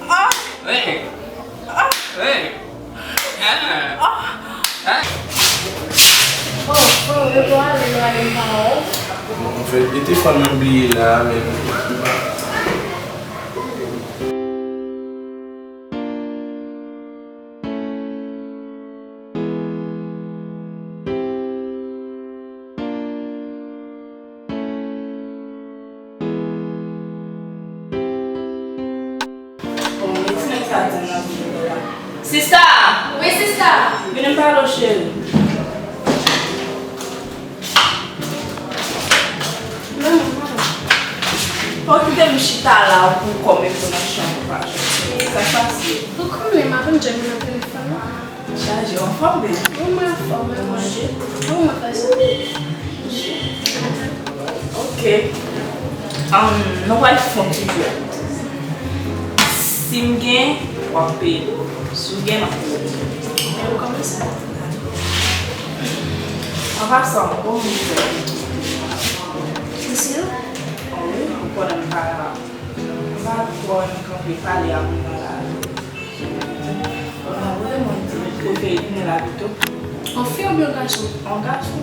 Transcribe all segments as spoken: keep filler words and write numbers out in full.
Hey! Hey! Ah! Ah! Oh, frè, ou depo ale, nou ale m pa wè w. Anfèt, e te fò m bliye la, men m pa. Bon, men ti nèg sa di m nan videyo la. Sista! Wi, sista! Vin m pale w, cheri. Non, non. Fò w kite m chita la pou w kòm e pou nan chanm ou pa jodi. Sa k pase? Ou konnen m ap enjoy nan telefòn nan. Chaje, w anfòm, baby? Wi, mwen anfòm, mwen manje. Wi, mwen fè sa. Ok. Um, nou pral fè yon ti jwèt. Si m gen, w ap peye. Si w gen, m ap peye. Men ou kòmanse. An pasan, bon moun fè. Isi yo? Wi, ou konnen m pa, m pa twò renmen kanpe pale ak moun nan lari. Bon, ou te mwen di, ou te vin la pito. Yon fi oubyen yon gason? Yon gason.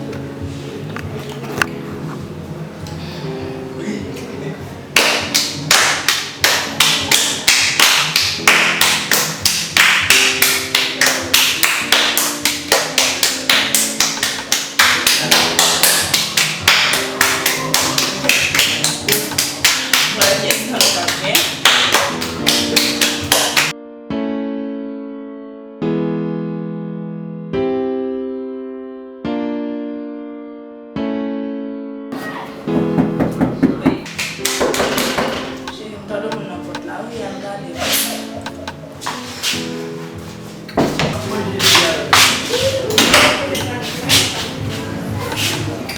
Cheri, m tande moun nan pòt la, wi, al gade.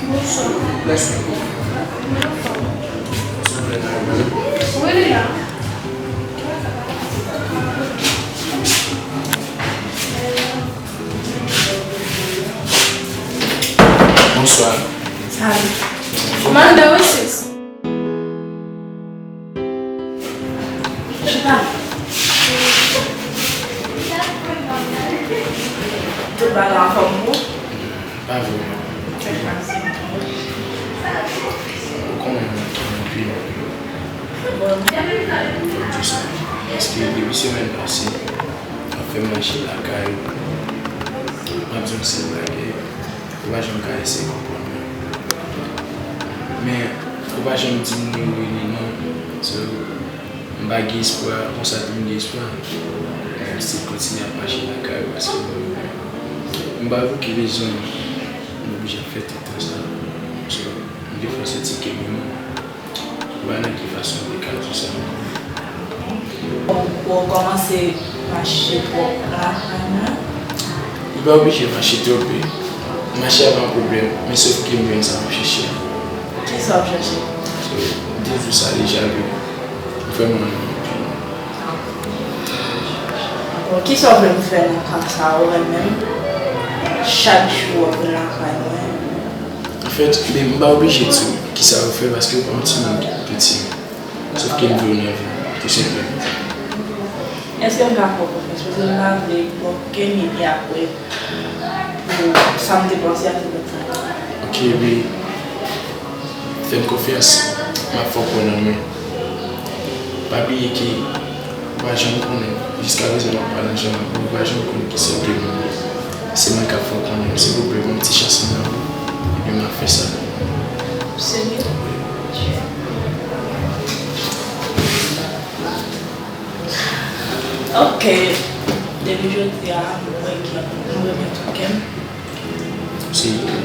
Bonswa. Wi, li la. Bonswa. Salut. Mande wi, sis. Chita. Tout bagay anfòm pou ou? Pa vrèman. Ou konnen mwen gen anpil. Bon. Fò m di sa. Paske depi semèn pase, m ap fè mache lakay. M ap di yon sèl bagay. Ou pa janm ka eseye konprann mwen. Men, ou pa janm di m ni wi ni non. So, m pa gen espwa, konsa tou m gen espwa. Men m still kontinye ap mache lakay ou paske m pa vle ki bezwen m oblije ap fè tout tan sa. So, m te fè yon sèti ke menm ou pa nan ki fason m te ka di sa ankò. Ou, ou kòmanse mache twòp lakay mwen? Ou pa oblije mache twòp, wi. Mache a pa yon pwoblèm, men sòf ke m jwenn sa m ap chèche a. Kisa w ap chèche? So, m te di w sa deja ke ou fè m renmen w anpil. Bon, kisa w vle m fè nan ka sa a, ou menm menm? Chak jou w ap vin lakay mwen. Anfèt, men m pa oblije di w kisa pou fè paske ou pa yon timoun ki piti. Sòf ke m vle w nan vi m, tou senpleman. Èske m ka fè w konfyans? Paske m pa vle ba w okenn ide apre pou sa m te panse a se pou sa. Ok, ebyen, fè m konfyans, m ap fè w kwè nan mwen. Pa bliye ke ou pa janm konnen, jiskaprezan m ap pale ansanm avè w, ou pa janm konn kisa w gen nan men. Se mwen k ap fè w konnen, silvouplè, ban m ti chans mwen, epi m ap fè sa. Serye? Ok. Depi jodi a, m kwè ke m renmen tout kè m. Serye?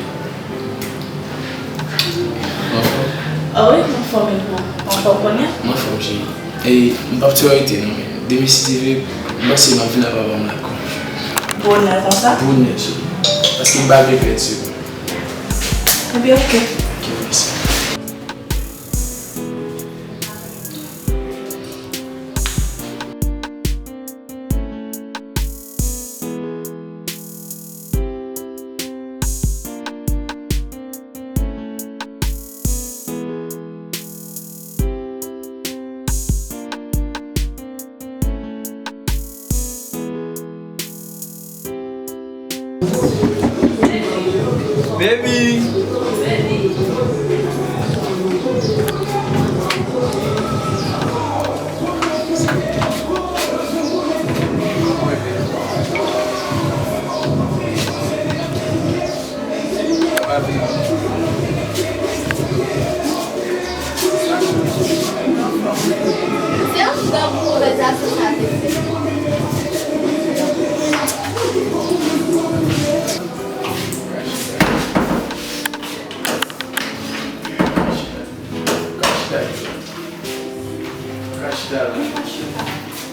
Ou anfòm? Ah wi, m anfòm, e ou? Ou anfòm kounye a? M anfòm, cheri. E m p ap twò rete non, men demen si Dye vle, m panse m ap vin ap papa m lakòl. Bonè konsa? Bonè, cheri. Paske m pa vle pèdi w. Ebyen, ok. Ok, mèsi. Baby!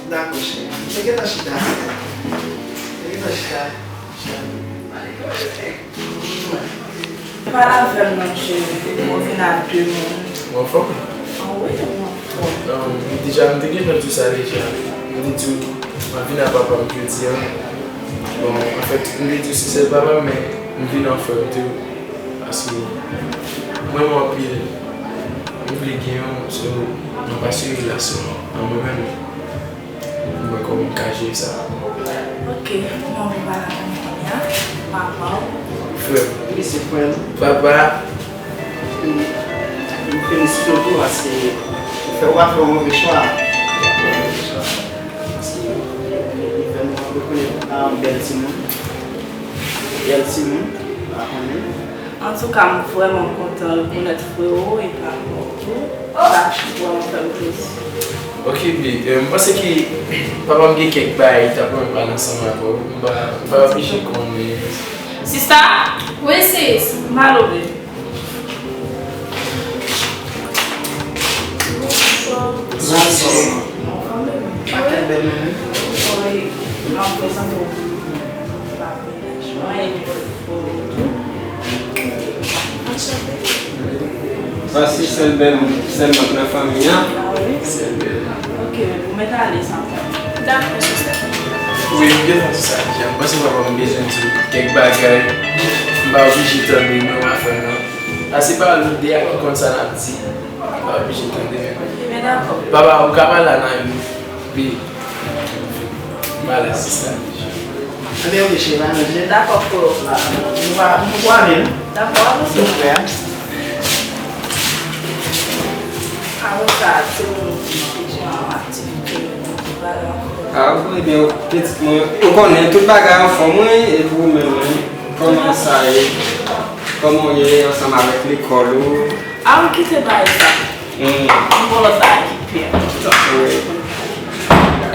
Dakò, cheri. Mwen gentan chita. Mwen gentan chita. Chita. Pale avè m non, cheri. Mwen vin a de moun. Ou anfòm? Ah wi, mwen anfòm. Non, m deja, m te gentan di w sa deja. M te di w, m ap vin a papa m jodi a. Bon, anfèt, m te di w se sèl papa m, men m vin an frè m tou. Paske mwen renmen w anpil. M vle gen w, so, m ap asire relasyon an mwen menm. M wè kòman m ka jere sa. Ok, kòman ou pale avè m kounye a? Papa w? Frè m. Wi, se frè m. Papa. M felisite w tou paske ou fè, ou pa fè yon move chwa. Paske li fè nou rekonèt a yon bèl timoun. Bèl timoun, pa konnen. Antouka, m vrèman kontan rekonèt frè w e papa w tou. Sa vrèman fè m plezi. Ok, babe, euh, m panse ke papa m gen kèk bagay li t ap renmen pale ansanm avè w. M pa, m pa oblije konnen. Sista? Wi, sis. M ale, babe. Bonswa. Bonswa. Bonswa, bèl moun. Wi, m ap prezante w. Sa se sèl bèl, sèl mank nan fanmi an. Ah wi? Sèl bèl. Ok, ou mèt ale san pwoblèm. Dakò, sista. Wi, m gentan di sa deja. M panse papa m bezwen di kèk bagay. M pa oblije tande non afè m nan. Paske se pa nou de a ki konn sa n ap di. M pa oblije tande. Ok, men dakò. Papa, ou ka pale a Naïm. Wi. Pale a sista. Anben, ok, cheri, pa manje. Dakò, frè. Nou pa, nou pa menm. Dakò, avanse. Nou frè. Apre sa, se yon kesyon aktivite, nou pa la. Ah, wi, ebyen, pitit mwen, ou konnen tout bagay anfòm, wi, epi ou menm, wi. Kòman sa ye? Kòman w ye ansanm avèk lekòl ou? Ah, ou kite bagay sa. Hmm. M gon lòt bagay ki pi enpòtan. Wi.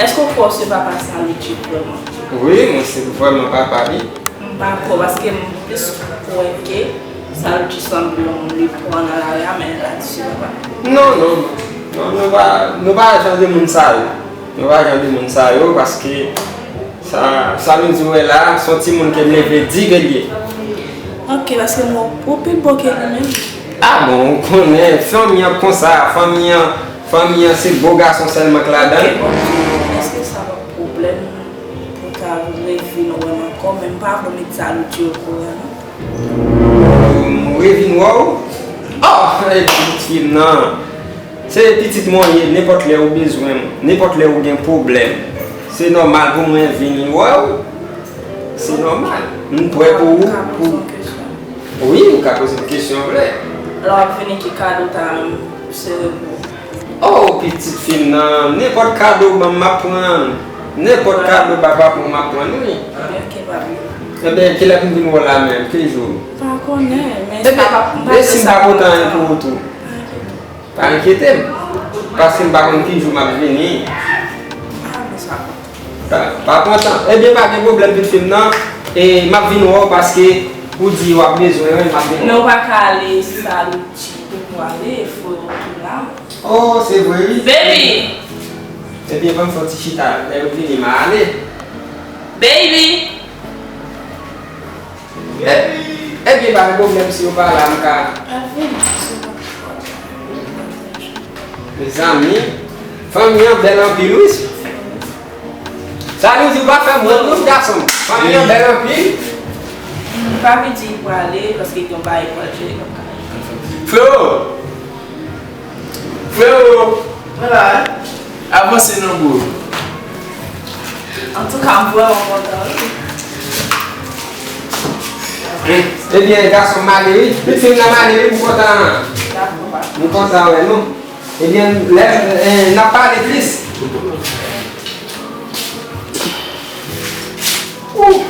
Èske w kwè w se papa Salucci vrèman? Wi, mwen se vrèman papa li. M pa kwè, paske m plis kwè ke Salucci sanble yon moun li pran nan lari a, men l pa di se papa. Non, non, non. Non, nou pa, nou pa jan de moun sa yo. Nou pa jan de moun sa yo, paske Sa, sa nou di w la, se yon timoun ke m leve di ke l ye. Ok, paske m wè w pi bon ke li menm. Ah bon, ou konnen, fanmi an konsa, fanmi an, fanmi an se bo gason sèlman k ladan l. Ok, bon, èske sa p ap pwoblèm pou w ta revin wè m ankò, men m pa vle w met Salucci okouran non. Ou revin wè w? Oh, e pitit fi m nan. Se pitit mwen w ye, nenpòt lè ou bezwen m, nenpòt lè ou gen pwoblèm, se nòmal pou mwen vini wè w. Se nòmal. M prè pou ou. Ou ka poze yon kesyon. Wi, ou ka poze m kesyon w vle. Lè w ap vini, ki kado w ta renmen m sere pou ou? Oh, pitit fi m nan, nenpòt kado w ban m, m ap pran l. Nenpòt kado papa pou m, m ap pran l, wi. Ok, papi. Enben, kilè pou m vin wè w la menm? Ki jou? M pa konnen, men sa pa, m pa fè sa pou ou. Enben, e si m pa pote anyen pou ou tou? Pa enkyete m, paske m pa konn ki jou m ap vini. Pa, pa pran tan. Ebyen, pa gen pwoblèm, pitit fi m nan. E m ap vin wè w paske ou di w ap bezwen mwen, m ap vin wè w. Men ou pa ka ale Salucci, ou pwale, fò w tou la. Oh, se vre, wi. Baby! Ebyen, ban m fè yon ti chita. Lè yo vini, m a ale. Baby! Epi, epi pa gen pwoblèm si yo pa la, m ka. Mezanmi, fanmi an bèl anpil, wi. Sa vle di ou pa fè m wont non, gason m. Fanmi an bèl anpil. Papi di li prale, paske gen yon bagay pou al jere nan kay. Freo! Freo! Mwen la, wi. Avanse non, bro. Antouka, m vrèman kontan, wi. Ebyen, gason m ale wi. Pitit fi m nan m ale wi, m kontan. M kontan wè nou. Ebyen, lè, eh, n ap pale plis. Ou,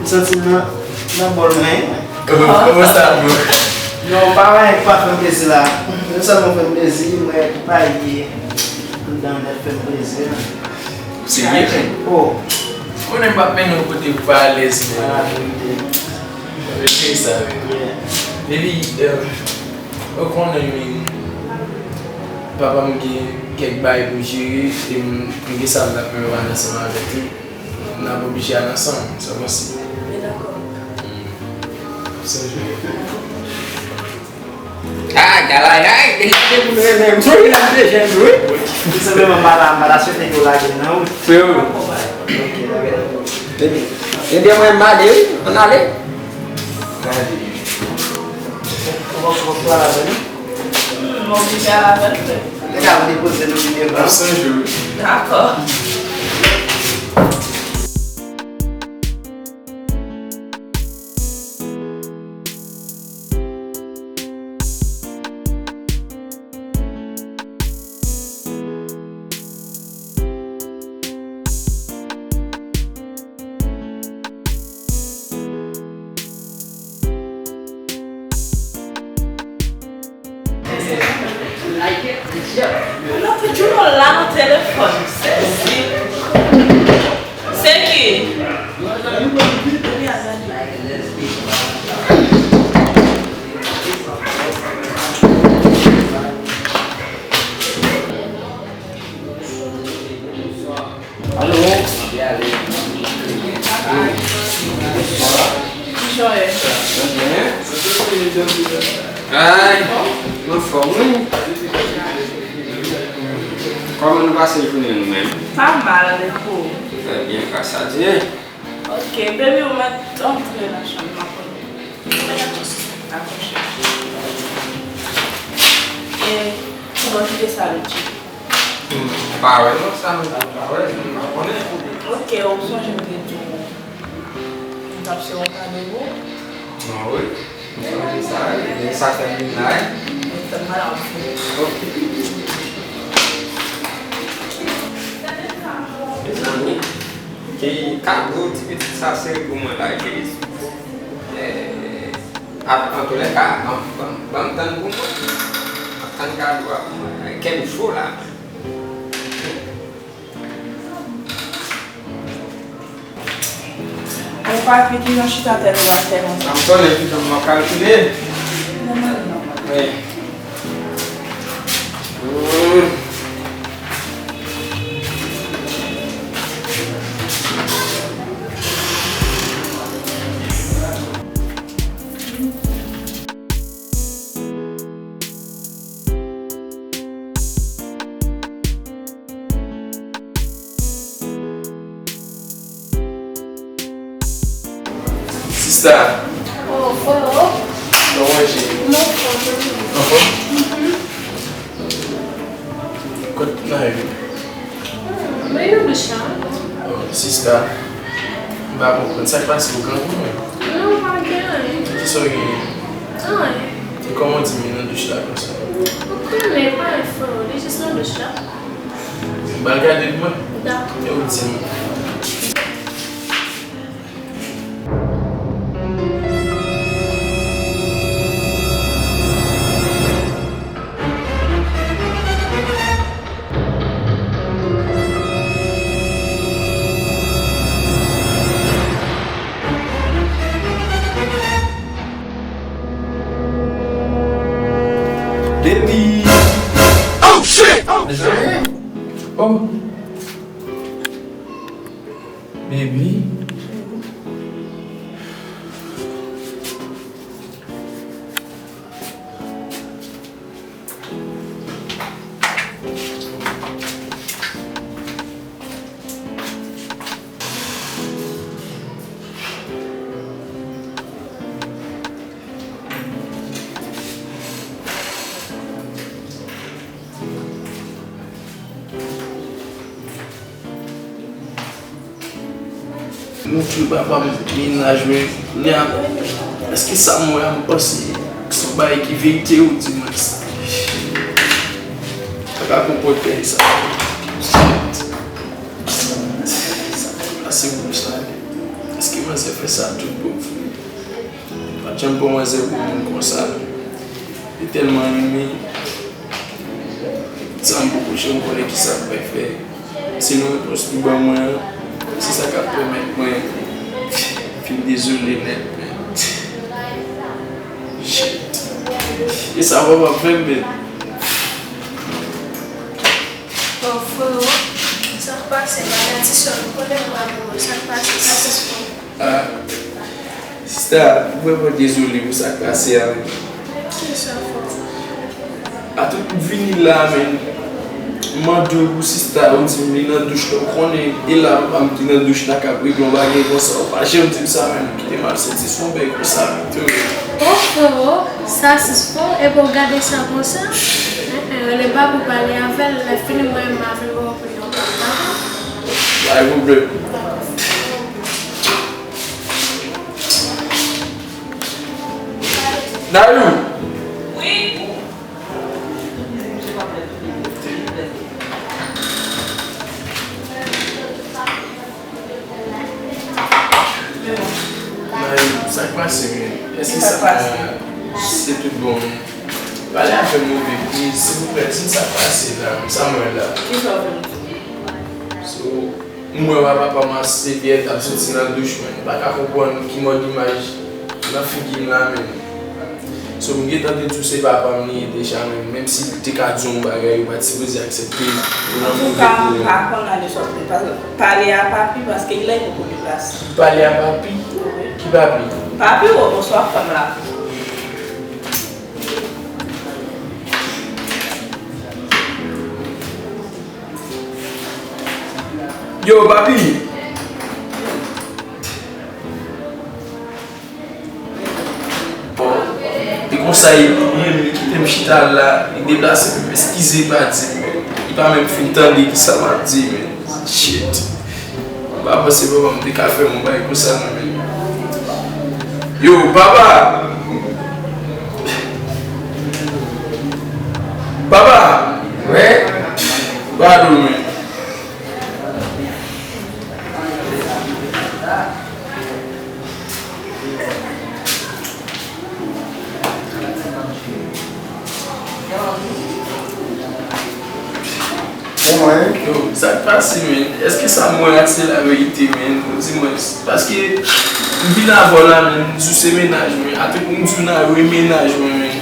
m santi m nan, nan bòl mwen. Kòman, kòman sa, bro? Non, pa anyen ki pa fè m plezi la. Nou sèlman fè m plezi, mwen pa ye anndan nèt fè m plezi. Serye? Oh. Konnen m p ap mennen w kote pou pa alèz, men. Ah, verite. Verite sa, wi. Yeah. Epi, eh, ou konnen, men, papa m gen kèk bagay pou jere, e m, m gen sa m t ap menm ale ansanm avèk li. N ap oblije al ansanm, sa w panse? Men dakò. Hmm. Sa jwe. Ah, galay, ay, deja depi nou renmen m, tou, l ap deja m, wi. Tou senpleman, m pa ta, m pa ta swete ke w lage m nan wout. Freo. Ok, lage nan wout. Ebyen, ebyen, mwen, m ale, wi, ann ale. Gade. Ou pa, ou pa pral avè nou? Hmm, m oblije al avè l, frè. Deja, m depoze nou li devan. Ap sonje w. Dakò. Mwen toujou la nan telefòn. Sezi. Se ki? Alo. Bonswa. Kijan w ye? Mwen byen. Ay, mwen anfòm, wi. Kòman nou pase jounen nou menm? Pa mal, e pou ou? Trè byen, gras a Dye. Ok, baby, ou mèt antre nan chanm nan pou nou. Dakò, cheri. E, kòman w kite sa, Luchi? Hmm, m pa wè non, sa m pa wè, m pa konnen. Ok, ou sonje m te di w m t ap se yon kado pou ou? Ah wi, m sonje sa wi, men sa fè m vin la wi. Mèt tann m al ap fini. Ok. Mezanmi, ki kado ti pitit sa sere pou mwen la, Jezi. Eh, Ap, antouka, ban, ban, ban m tann pou mwen. M ap tann kado a pou mwen. Kè m cho la. Bon, papi, kijan chita tèt ou atè konsa? M ap konnen kijan m ap kalkile. Nòmal, nòmal. Wi. Hmm. Sista. Oh, oh, oh. Kòman w ye? M anfòm. Anfòm? Mhm. Kot Nayou? Hmm, mwen nan douch la. Oh, sista, m pa konprann sa k pase, ou grangou menm? Non, pa gen anyen. Kisa w genyen? Anyen. E kòman w di m nan douch la konsa? Ou konnen, pa gen frè, li jis nan douch la. M pral gade l mwen. Dakò. E ou di m. Baby! Oh shit! Mezanmi! Oh! Baby. Mwen di papa m mennaj mwen, li a, Èske sa m wè a, m panse se yon bagay ki verite ou di mwen sa? Pa ka konprann bagay sa. Sa pa se moun sa. Èske manzè fè sa tout bon vre? Pa t janm pran manzè pou moun konsa. Li tèlman renmen. Sa m poko janm konnen kisa m pral fè. Se yon repons li ban mwen an, se sa k ap pèmèt mwen fin dezole nèt, men. Shit. E sa papa m fè m, men. Bon, frero, sa k pase? Bagay ti sè w, konnen m pa bon, sa k pase? Sa se spò. Ah, sista, m vrèman dezole pou sa k pase a, men. Kisa fè w? Atout m vini la, men. M mande w pou sista, ou di m li nan douch la, ou konnen, e la, papa m ki nan douch la k ap regle yon bagay konsa, ou pa janm di m sa, men. Kite m al soti sou yon bagay konsa, men, tou. Oh, frero, sa sispann, epi w gade sa konsa? Hein, hein, rele papa w pale avè l, lè fini mwen menm avè l, mwen pran yon papa. Pa gen pwoblèm. Dayou! Wi? Dayou, sa k pase, men? Èske sa se tout bon, men? Pale avè m, mon bebe, silvouplè, di m sa k pase la, sa m wè la. Kisa w vin di? So, M wè papa m ak sèvyèt ap soti nan douch, men m pa ka konprann ki mòd imaj nan figi m la, men. So, m gentan te di w se papa m li ye deja, men, menm si li te ka di w yon bagay, ou pa t sipoze aksepte l. Antouka, m pa konn nan de sòt li. Pa-, pale a papi, paske li la, li poko deplase. Pale a papi? Wi. Ki papi? Papi w, oswa fanm la. Yo, papi! Bon, e konsa, li, li, li kite m chita la, li deplase, men eskize, pa di, men. Li pa menm fin tande kisa m ap di, men. Shit. M pa panse papa m te ka fè m yon bagay konsa, non, men. Yo, papa! Papa! Wi? Padon, men. Kòman ye? Yo, sa k pase, men? Èske sa m wè a se laverite, men? Ou di mwen, paske m vin avè w la, men, m di w se mennaj mwen. Atanke m di w nan remennaj mwen, men.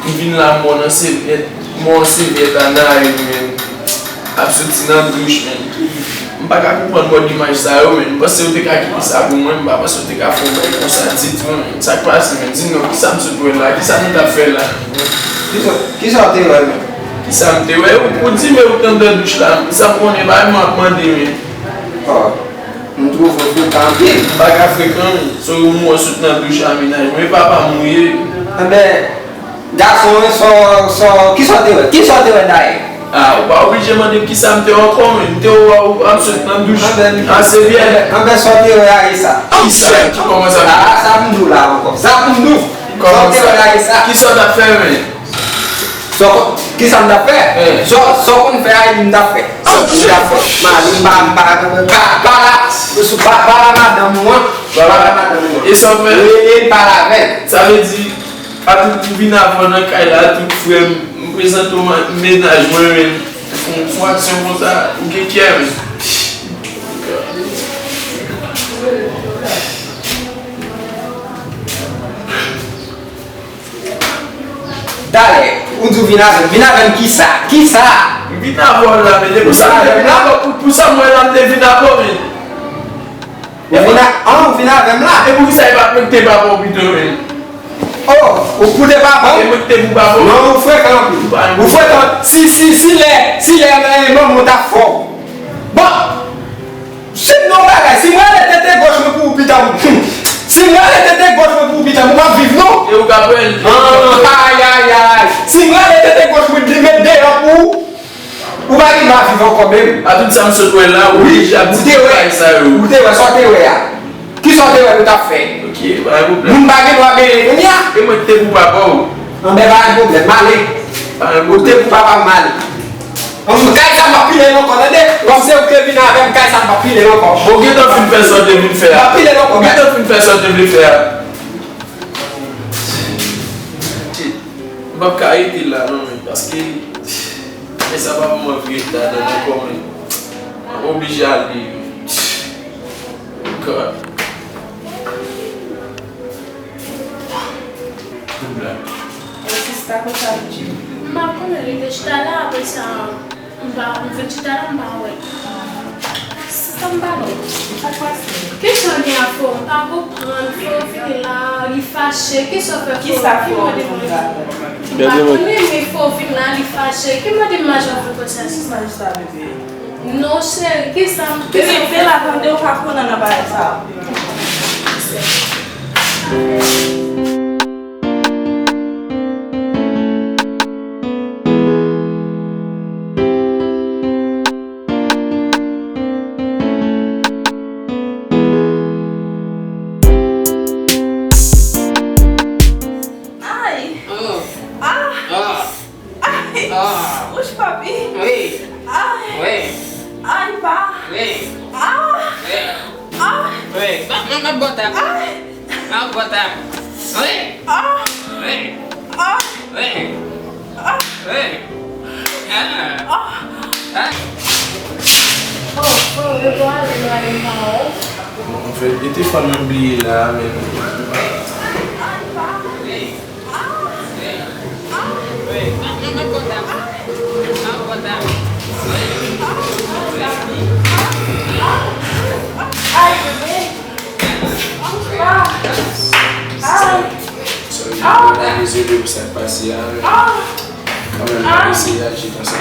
M vin la, m wè w nan sèvyèt, m wè w sèvyèt a nan ri, men. Ap soti nan douch, men. M pa ka konprann mòd imaj sa yo, men. M panse w te ka kite sa pou mwen, m pa panse w te ka fè yon bagay konsa ditou, men. Sa k pase, men? Di m non, kisa m sot wè la? Kisa nou t ap fè la? Kisa, kisa w te wè, men? Kisa m te wè? Ou, ou di men ou t anndan douch la. Sa m konnen, pa m ap mande, men. Oh, m twouve w frekan anpil. M pa ka frekan, men. So, m wè w sot nan douch a mennaj mwen, papa m ou ye. Enben, gason, sò, sò, kisa w te wè? Kisa w te wè dayè? Ah, ou pa oblije mande m kisa m te wè ankò, men. M te wè w ap sot nan douch a sèvyèt. Enben, enben, sa w te wè a, e sa? Kisa? Ki, kòman sa? Ah, sa pou m di w la ankò. Sa pou m di w. Sa w te wè a, e sa? Kisa w t ap fè, men? Sa w konn, kisa m t ap fè? Sa w, sa w konn fè a, e li m t ap fè. Sa w konn fè. M pa, m pa, m pa, pa, pa la, pa, pa la madanm ou an. Pa la madanm ou an. E sa w fè? E, e pa la avè l. Sa vle di, Atout m vin avè w nan kay la, tout frè m, m prezante w mennaj mwen, men fè yon, fè yon aksyon konsa, ou gen kè, men. Talè, ou di w vin avè m, vin avè m kisa? Kisa? M vin avè w la, men depi sa m te vin avè w, pou, pou sa m wè la, m te vin avè w, men. Ou vin a, an, ou vin avè m la? E poukisa e pa t mwen ki te papa w pito, men? Oh, ou pou te papa w? E mwen ki te pou papa w? Non, ou frekan anpil. Ou frekan. Si, si, si lè, si lè, eh, manman w t ap fè w. Bon, se yon bagay, si m rale tete goch mwen pou ou pita m, hmm. Si m rale tete goch mwen pou ou pita m, ou p ap viv non. E ou ka pran l. Ah, ay, ay, ay. Si m rale tete goch mwen, li met deyò pou ou. Ou pa gen dwa viv ankò menm. A tout sa m sot wè la, ou deja ap di bagay sa yo. Ou te wè, sa w te wè a. Kisa w te wè nou t ap fè? Ok, pa gen pwoblèm. Moun pa gen dwa benyen kounye a. E mwen ki te pou papa w. Anben, pa gen pwoblèm, m ale. Pa gen pwoblèm. Ou te pou papa m, m ale. Ann, kay sa m p ap pile l ankò, tande? Kòm se ou ki te vin avè m, kay sa m p ap pile l ankò. Bon, gentan fin fè sa w te vin fè a. M p ap pile l ankò, gentan fin fè sa w te vle fè a. M p ap ka rete la non, men, paske men sa pa pou mwen vre ladan ankò, men m oblije ale. God. Tout blag. Sista, konsa li ye? M pa konnen, li te chita la, apre sa, m pa, m vin chita la, m pa wè. Sista, m pa wè. Sa k pase? Kisa w gen ak Fo? M pa konprann. Fo vini la, li fache. Kisa w fè Fo? Kisa Fo vin fè? M pa konnen, men Fo vin la, li fache. Ki mande m mache avè konsa? Ki mande sa, bebe? Non, cheri, kisa m... Bebe, vin la, tande, ou pa konnen nan bagay sa. Ay! Ah! Ah! Ay! Ah! Wouch, papi! Wi! Ay! Wi! Ay, pa! Wi! Ah! Wi! Ah! Wi! Ba, ba, ba, bòtap! Ay! Ba, bòtap! Wi! Ah! Wi! Ah! Wi! Ah! Wi! Ah! Ah! Ah! Oh, oh, yo pou ale, nou ale, nou pa wè. Bon, anfèt, e te fò m bliye la, men. Ay, pa! Wi! Sorry, mwen dezole pou sa k pase a, men kanmenm, m ap eseye aji konsa.